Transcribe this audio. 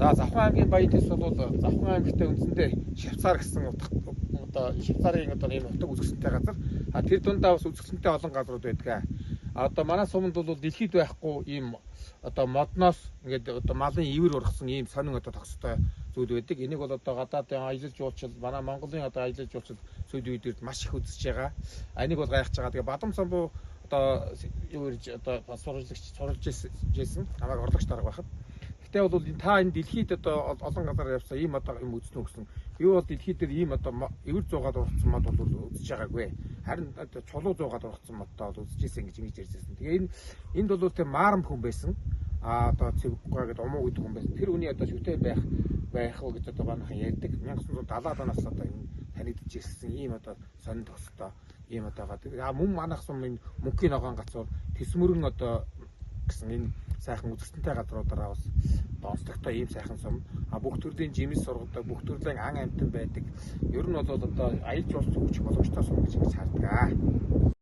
За, Завхан аймгийн Баян төс бол Завхан аймагтай үндсэндээ Швейцар гэсэн утга, одоо Швейцарын одоо ийм утга үзэсгэлэнтэй газар. А тэр дундаа бас үзэсгэлэнтэй олон газрууд байдаг. А одоо манай суманд бол дэлхийд байхгүй ийм одоо модноос ингээд одоо малын ивэр ургасан ийм сонин одоо тогстой зүйл байдаг. Энийг бол одоо гадаадын аялал жуулчид, манай Монголын одоо аялал жуулчид сүүлийн үед маш их үзэж байгаа. А энийг бол гайхаж байгаа. Тэгээ Бадам самбуу одоо юу ирж одоо сурвалжлагч сурвалж жийсэн намайг орлогч дарга байхад. Гэтэ бол та энэ дэлхийд одоо олон газар явсан, ийм одоо юм үзнэ үү гэсэн. Би бол дэлхийд дээр ийм одоо эвэр зуугаад ургацсан мод бол үзэж байгаагүй. Харин одоо чулуу зуугаад ургацсан модтой бол үзэж исэн гэж ингэж ярьжсэн. Тэгээ энэ энд бол тэр маарам хүн байсан. А одоо Цэвггай гэдэг умуу гэдэг хүн байсан. Тэр хүний одоо шүтээ байх байх уу гэж одоо манайхан ярьдаг. 1970-аад оноос одоо энэ танигдж ирсэн ийм одоо сонин төсөлтөө ийм одоо байгаа. А мөн манайх сум энэ мөнхийн ногоон гацуур, Тэсмөрөн одоо гэсэн энэ сайхан үзэсгэлэнтэй газруудаараа бас онцлогтой ийм сайхан сум. А бүх төрлийн жимс сургадаг, бүх төрлийн ан амьтан байдаг. Ер нь бол одоо аялал жуулчлал хүчих боломжтой сум гэж ингэж хардаг.